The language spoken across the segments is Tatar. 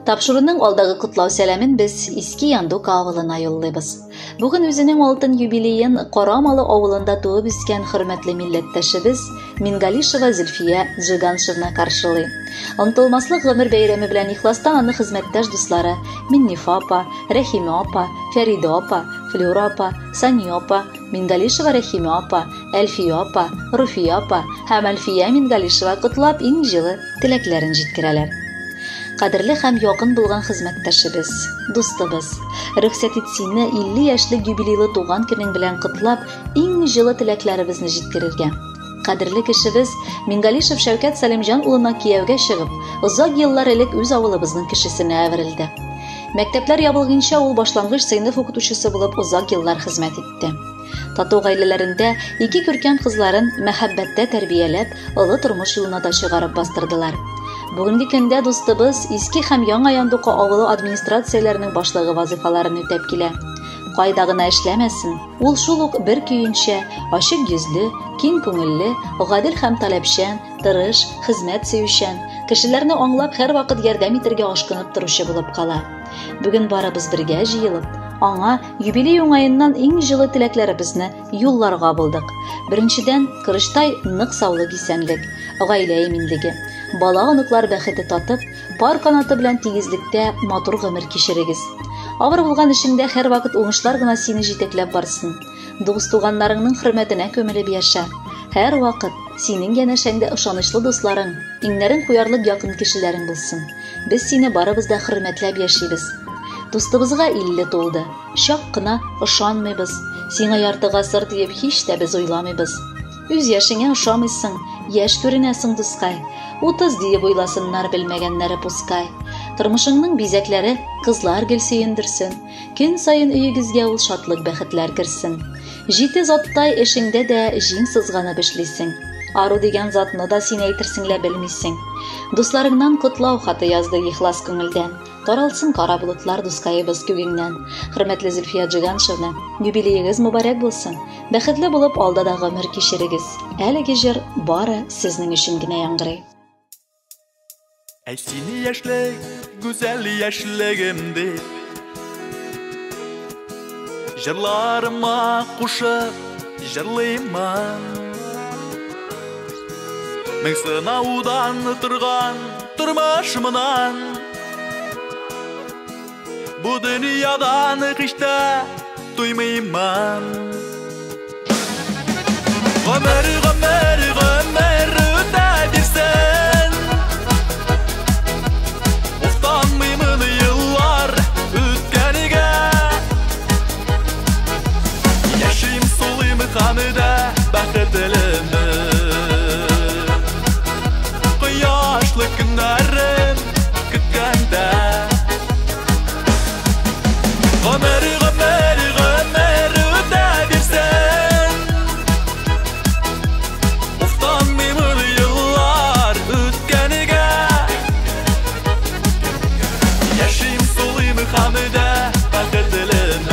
Тапшыруның алдагы котлау сәламен без Иске Яндука авылына юллыйбыз. Бүген үзенең алтын юбилеен Карамалы авылында туып үскән хөрмәтле милләттәшебез Мингалишева Зөлфия Джиганшевна каршылый. Онытылмаслык гомер бәйрәме белән ихластан аны хезмәттәш дуслары Миннифа апа, Рәхимә апа, Фәридә апа, Флюра апа, Сания апа, Мингалишева Рәхимә апа, Әлфия апа, Руфия апа һәм Әлфия Мингалишева котлап иң җылы теләкләрен җиткерәләр. Кадерле һәм якын булган хезмәттәшебез, дустыбыз, рөхсәт ит сине 50 яшьлек юбилейлы туган көнең белән котлап, иң җылы теләкләребезне җиткерергә. Кадерле кешебез Мингалишев Шәүкәт Сәлимҗан улына кияүгә чыгып, озак еллар элек үз авылыбызның кешесенә әверелде. Мәктәпләр ябылгынча ул башлангыч сыйныф укытучысы булып озак еллар хезмәт итте. Тату гаиләләрендә ике күркәм кызларын мәхәббәттә тәрбияләп, олы тормыш юлына да чыгарып бастырдылар. Бүгенге көндә дустыбыз Иске һәм Яңа Яндука авылы администрацияләренең башлыгы вазыйфаларын үтәп килә. Кайда гына эшләмәсен, ул шул ук бер көенчә, ачык йөзле, киң күңелле, гадел һәм таләпчән, тырыш, хезмәт сөючән, кешеләрне аңлап һәрвакыт ярдәм итәргә ашкынып торучы булып кала. Бүген барыбыз бергә җыелып, аңа юбилей уңаеннан иң җылы теләкләребезне юлларга булдык. Беренчедән, корычтай нык саулык исәнлек, гаилә иминлеге, бала-оныклар бәхете татып, пар канаты белән тигезлектә матур гомер кичерегез. Авыр булган эшеңдә һәрвакыт уңышлар гына сине җитәкләп барсын. Дус-туганнарыңның хөрмәтенә күмелеп яшә. Һәрвакыт синең янәшәңдә ышанычлы дусларың, иңнәрен куярлык якын кешеләрең булсын. Без сине барыбыз да хөрмәтләп яшибез. Дустыбызга 50 тулды. Чак кына ышанмыйбыз. Сиңа ярты гасыр диеп һич тә без уйламыйбыз. Үз яшеңә ошамыйсың, яшь күренәсең, дускай. 30 диеп уйласыннар белмәгәннәре пускай. Тормышыңның бизәкләре кызлар гел сөендерсен. Көн саен өегезгә ул шатлык бәхетләр керсен. Җитез аттай эшеңдә дә җиң сызганып эшлисең. Ару дигән затны да син әйтерсең лә белмисең. Дусларыңнан котлау хаты язды ихлас күңелдән. Таралсын кара болытлар дускаебыз күгеңнән. Хөрмәтле Зөлфия Джиганшевна, юбилеегыз мөбарәк булсын. Бәхетле булып алда да гомер кичерегез. Әлеге җыр бары сезнең өчен генә яңгырый. Әй сине яшьлек, гүзәл яшьлегем дип, җырларыма кушып җырлыймын. Мең сынаудан торган тормышымнан, бу дөньядан һич тә туймыймын. Гомер, гомер, гомер үтә бирсен, уфтанмыймын еллар үткәнгә. Яшим, сулыйм һәм дә бәхетлемен. Кояшлы көннәрем көткәндә. Гомер, гомер, гомер үтә бирсен, уфтанмыймын еллар үткәнгә. Яшим, сулыйм һәм дә бәхетлемен.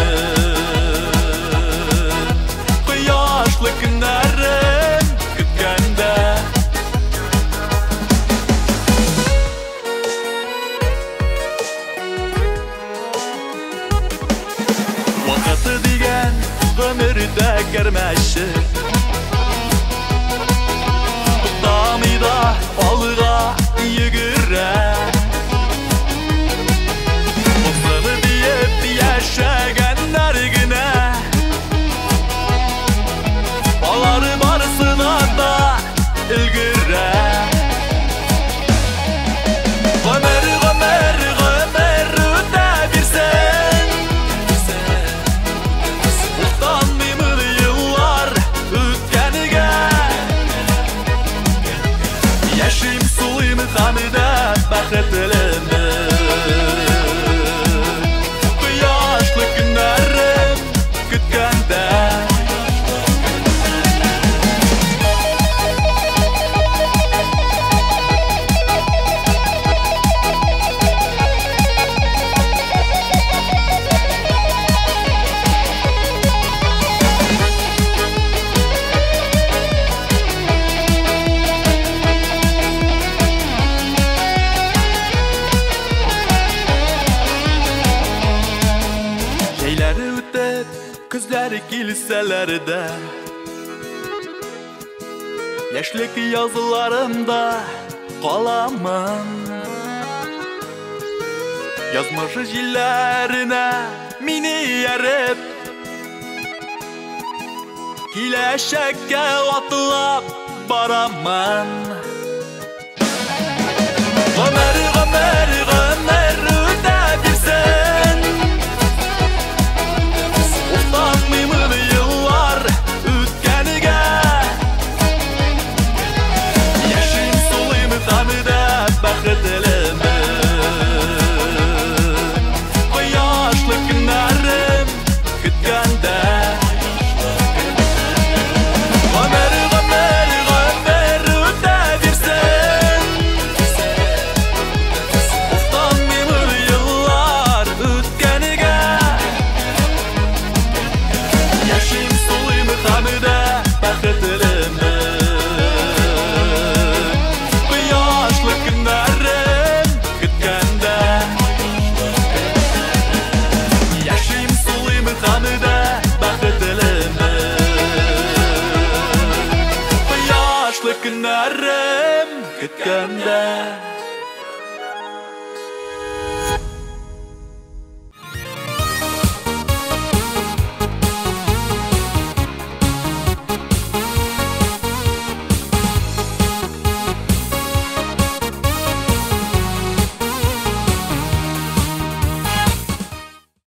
Кояшлы көннәрем көткәндә. Вакыты дигән гомердә кәрмәше, туктамый да алга йөгерә. Булсын диеп яшәгәннәр генә, алар барысына да өлгерә. Гомер, гомер, гомер үтә бирсен, уфтанмыймын еллар үткәнгә. Яшим, сулыйм һәм дә Көзләр килсәләр дә, яшьлек язларымда каламын. Язмыш җилләренә мине ияреп, киләчәккә атлап барамын. Гомер, гомер.